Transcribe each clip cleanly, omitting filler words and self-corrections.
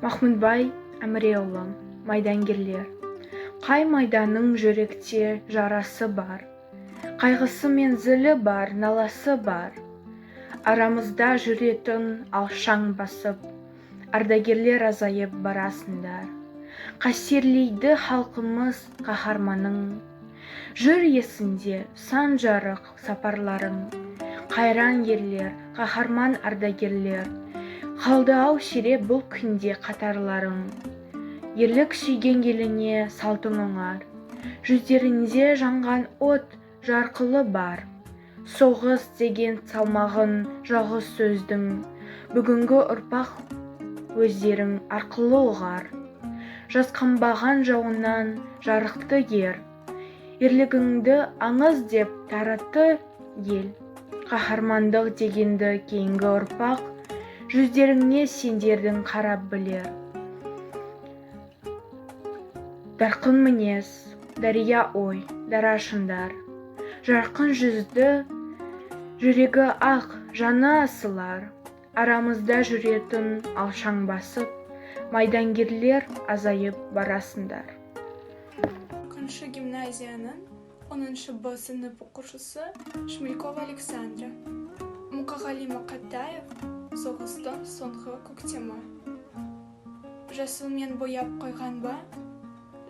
Махмұтбай Әміреұлы, «Майдангерлер». Қай майданның жүректе жарасы бар, қайғысы мен зілі бар, наласы бар. Арамызда жүретін алшаң басып, ардагерлер, азайып барасыңдар. Қастерлейді халқымыз қаһарманың. Жүр есінде сан жарық сапарларың. Қайран ерлер, қаһарман ардагерлер, қалды-ау сиреп бұл күнде қатарларың. Ерлік сүйген еліне салтың оңар, жүздерінде жанған от жарқылы бар. Соғыс деген салмағын жалғыз сөздің бүгінгі ұрпақ өздерің арқылы ұғар. Жасқанбаған жауынан жарықты ер, ерлігіңді аңыз деп таратты ел. Қаһармандық дегенді кейінгі ұрпақ жүздеріңе сендердің қарап білер. Дарқын мінез, дария ой, дара шындар, жарқын жүзді, жүрегі ақ, жаны асылар. Арамызда жүретін алшаң басып, майдангерлер, азайып барасыңдар. 40 гимназияның 10 Б сынып оқушысы Шмелькова Александра. Мұқағали Мақатаев, «Соғыстың соңғы көктемі». Жасылмен бояп қойған ба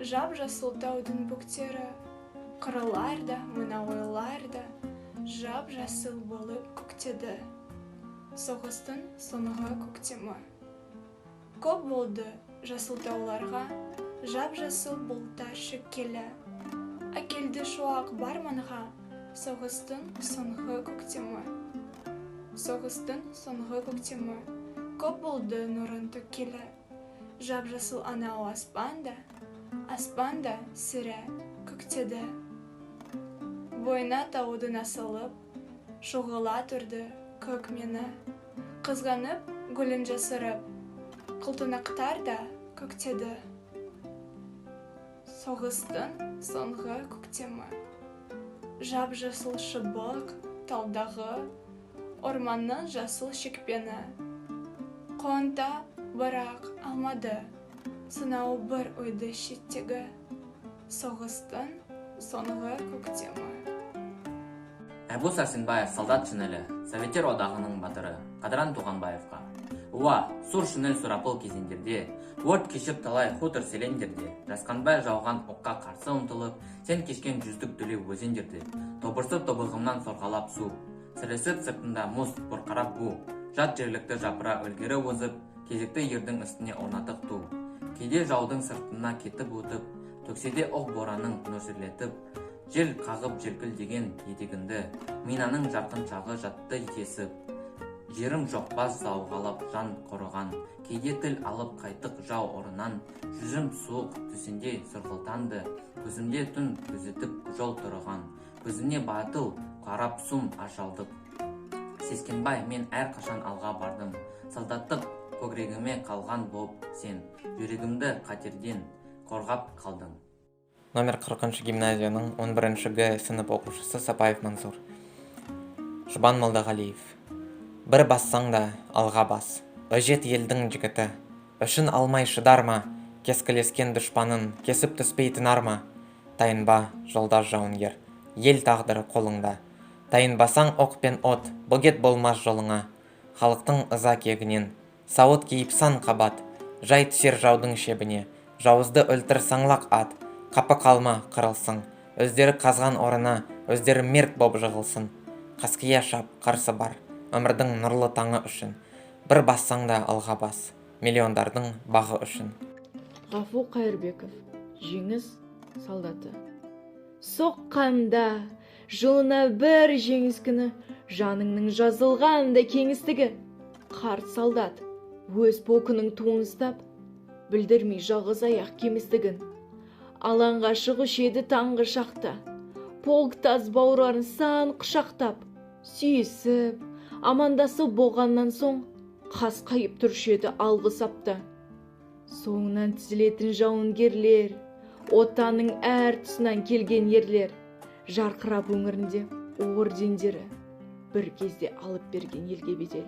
жап жасыл таудың бөктері, қырлар да, мына ойлар да жап жасыл болып көктеді. Соғыстың соңғы көктемі. Көп болды жасыл тауларға жап жасыл бұлттар шөккелі. Әкелді шуақ бар маңға соғыстың соңғы көктемі. Соғыстың соңғы көктемі. Көп болды нұрын төккелі. Жап жасыл анау аспан да, аспан да сірә көктеді. Бойына таудың асылып, шоғыла тұрды көк мені. Қызғанып гүлін жасырып, қылтанақтар да көктеді. Соғыстың соңғы көктемі. Жап жасыл шыбық талдағы орманның жасыл шекпені. Қуанта бірақ алмады сонау бір ойды шеттегі. Соғыстың соңғы көктемі. Әбу Сәрсенбаев, «Солдат шинелі», Советтер Одағының Батыры Қадран Туғанбаевқа. Уа, сұр шинель сұрапыл кезеңдерде, өрт кешіп талай хутор селендерде, жасқанбай жауған оққа қарсы ұмтылып, сен кешкен жүздік дүлей өзендерде, тобырсып тобығымнан сорғалап су, сіресіп сыртында мұз, бұрқырап бу, жат жерлікті жапыра ілгері озып, кезекті ердің үстіне орнаттық ту. Кейде жаудың сыртына кетіп өтіп, төксе де оқ боранын нөсерлетіп, жел қағып желкілдеген етегіңді, минаның жарқын шағы жатты тесіп. Жерім жоқ бас сауғалап жан қорыған, кейде тіл алып қайттық жау орынан. Жүзім суық түсінде сұрғылтанды, көзімде түн күзетіп жол тұрған. Көзіне батыл қарап сұм ажалдық сескенбай мен әрқашан алға бардым. Солдаттық көкірегіме қалған боп, сен жүрегімді қатерден қорғап қалдың. Номер 40 гимназияның 11 Г сынып оқушысы Сапаев Мансур. Жұбан Молдағалиев. Бір бассаң да алға бас, өжет елдің жігіті. Өшін алмай шыдар ма, кескілескен дұшпанын кесіп түспей тынар ма? Тайынба, жолдас жауынгер, ел тағдыры қолыңда. Тайынбасаң, оқ пен от бөгет болмас жолыңа. Халықтың ыза кегінен сауыт киіп сан қабат, жай түсер жаудың шебіне. Жауызды өлтір, саңлақ ат, қапы қалма, қырылсын. Өздері қазған орына өздері мерт боп жығылсын. Қаския шап, қарсы бар, өмірдің нұрлы таңы үшін. Бір бассаң да алға бас, миллиондардың бағы үшін. Ғафу Қайырбеков, «Жеңіс солдаты». Соққанда жылына бір жеңіс күні, жаныңның жазылғандай кеңістігі. Қарт солдат өз полкының туын ұстап, білдірмей жалғыз аяқ кемістігін, алаңға шығушы еді таңғы шақта. Полктас бауырларын сан құшақтап, сүйісіп, амандасып болғаннан соң, қасқайып тұрушы еді алғы сапта. Соңынан тізілетін жауынгерлер, Отанның әр тұсынан келген ерлер, жарқырап өңірінде ордендері, бір кезде алып берген елге бедел.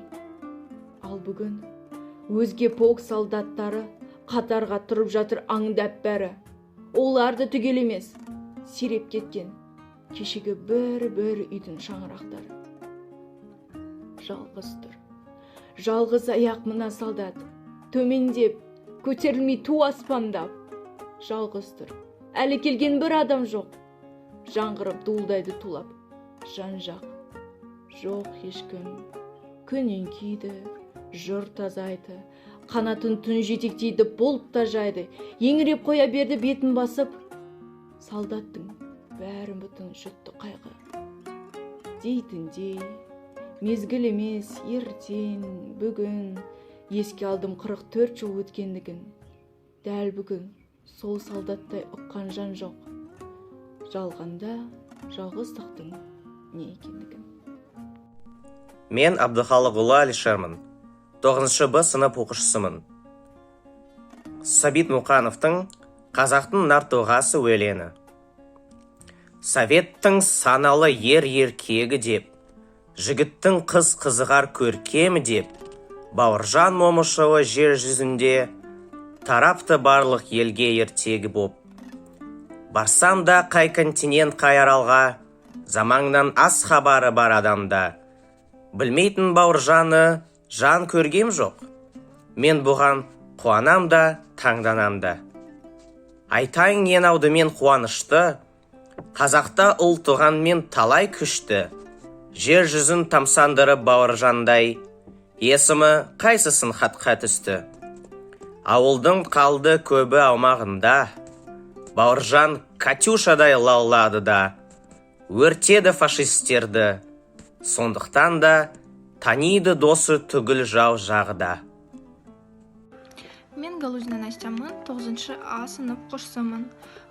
Ал бүгін өзге полк солдаттары Қатарға тұрып жатыр аңдап бәрі. Олар да түгел емес, сиреп кеткен кешегі бір-бір үйдің шаңырақтары. Жалғыз тұр, жалғыз аяқ мына солдат, төмендеп, көтерілмей ту аспандап. Жалғыз тұр, әлі келген бір адам жоқ. Жаңғырып дуылдайды тулап, жан-жақ. Жоқ ешкім. Күн еңкейді, жұрт азайды, қанатын түн жетектейді, бұлт та жайды. Еңіреп қоя берді бетін басып. Солдаттың бәрін бүтін жұтты қайғы. Дейтіндей, мезгіл емес, ертең, бүгін еске алдым 44 жыл өткендігін. Дәл бүгін сол солдаттай ұққан жан жоқ. Жалғанда жалғыздықтың не екендігін. Мен Абдыхалықұлы Алишермін, 9 Б сынып оқушысымын. Сәбит Мұқановтың «Қазақтың нар тұлғасы» өлеңі. Советтің саналы ер еркегі деп, жігіттің қыз қызығар көркемі деп, Бауыржан Момышұлы жер жүзінде тарапты барлық елге ертегі боп. Барсам да қай континент, қай аралға, заманнан аз хабары бар адамда. Білмейтін Бауыржаны жан көргем жоқ. Мен бұған қуанам да, таңданам да. Айтайын ең алдымен қуанышты, қазақта ұл туғанмен талай күшті, жер жүзін тамсандырып Бауыржандай, есімі қайсысын хатқа түсті. Ауылдың қалды көбі аумағында, Бауыржан Катюшадай лаулады да, өртеді фашистерді, сондықтан да таниды досы түгіл жау жағы да. Мен Галузина Настямын, 9 А сынып оқушысымын.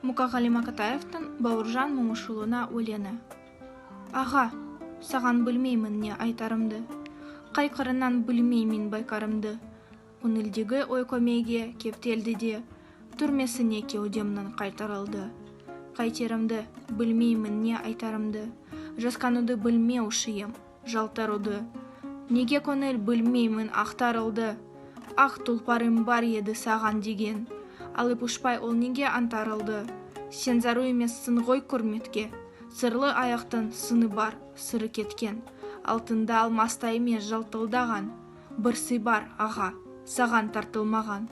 Мұқағали Мақатаевтың Бауыржан Момышұлына өлеңі. Аға, саған білмеймін не айтарымды. Қай қырынан білмеймін байқарымды. Көңілдегі ой көмейге кептелді де, түрмесіне кеудемнің қайтарылды. Қайтерімді білмеймін не айтарымды. Жасқануды білмеуші ем, жалтаруды. Неге көңіл білмеймін ақтарылды. Ақ тұлпарым бар еді саған деген. Алып ұшпай ол неге аңтарылды? Сен зару емессің ғой құрметке. Сырлы аяқтың сыны бар, сыры кеткен. Алтында алмастай емес жалтылдаған. Бір сый бар, аға, саған тартылмаған.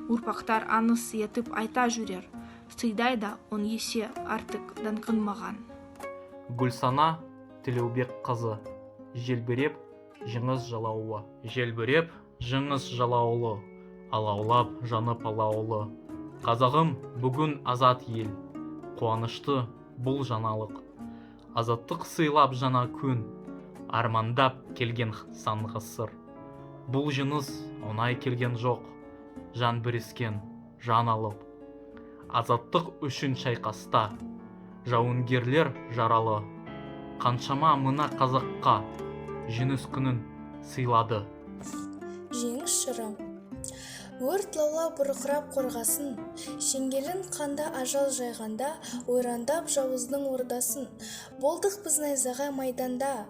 Ұрпақтар аңыз етіп айта жүрер. Сыйдай да он есе артық даңқын маған. Гүлсана Тілеубекқызы, желбіреп жеңіс жалауы. Желбіреп жеңіс жалаулы, алаулап жанып алаулы. Қазағым бүгін азат ел, қуанышты бұл жаңалық. Азаттық сыйлап жаңа күн, армандап келген сан ғасыр. Бұл жеңіс оңай келген жоқ, жан беріскен, жан алып. Азаттық үшін шайқаста жауынгерлер жаралы. Қаншама мына қазаққа жеңіс күнін сыйлады. Жеңіс жыры. Өрт лаулап бұрқырап қорғасын, шеңгелін қанда ажал жайғанда, ойрандап жауыздың ордасын. Болдық біз найзағай майданда.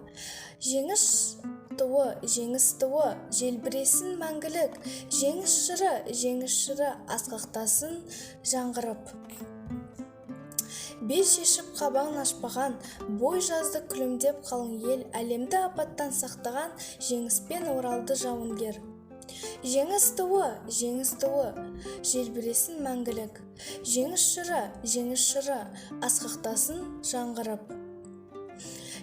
Жеңіс туы, жеңіс туы, желбіресін мәңгілік. Жеңіс жыры, жеңіс жыры, асқақтасын жаңғырып. Бел шешіп қабағын ашпаған, бой жазды күлімдеп қалың ел, әлемді апаттан сақтаған, жеңіспен оралды жауынгер. Жеңіс туы, жеңіс туы, желбіресін мәңгілік. Жеңіс жыры, жеңіс жыры, асқақтасын жаңғырып.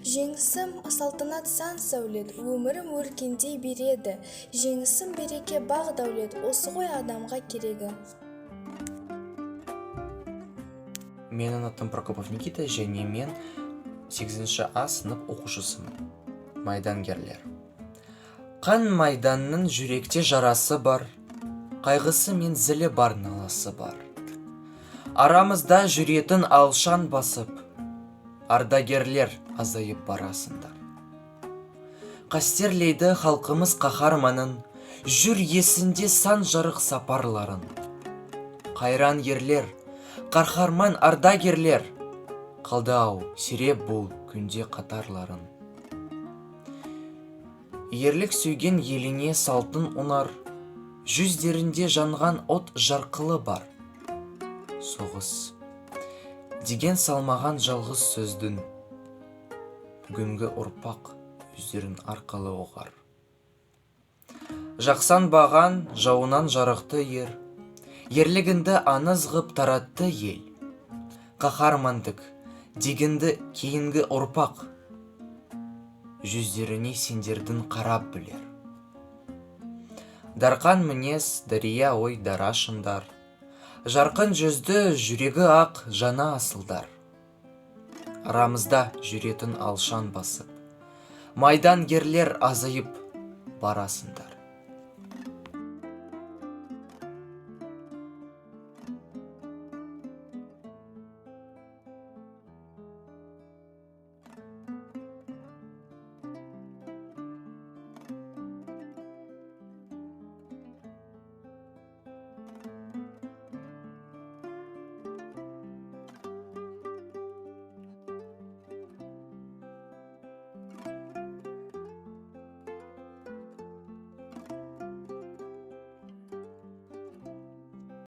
Жеңісім салтанат сан сәулет, өмірім өркендей береді. Жеңісім береке бақ дәулет, осы ғой адамға керегі. Менің атым Прокопов Никита және мен 8 А сынып оқушысымын. Майдангерлер. Қан майданның жүректе жарасы бар, қайғысы мен зілі бар, наласы бар. Арамызда жүретін алшан басып, ардагерлер азайып барасыңдар. Қастерлейді халқымыз қаһарманын, жүр есінде сан жарық сапарларын. Қайран ерлер, қарһарман ардагерлер, қалды ау сиреп бұл күнде қатарларын. Ерлік сүйген еліне салтын ұнар, Жүздерінде жанған от жарқылы бар. Соғыс деген салмаған жалғыз сөздің бүгінгі ұрпақ өздерін арқылы ұғар. Жақсанбаған жауынан жарықты ер, ерлігіңді аңыз ғып таратты ел. Қаһармандық дегенді кейінгі ұрпақ жүздеріне сендердің қарап білер. Дарқан мінез, дария ой, дара шындар, жарқын жүзді, жүрегі ақ, жаны асылдар. Арамызда жүретін алшаң басып, майдангерлер азайып барасыңдар.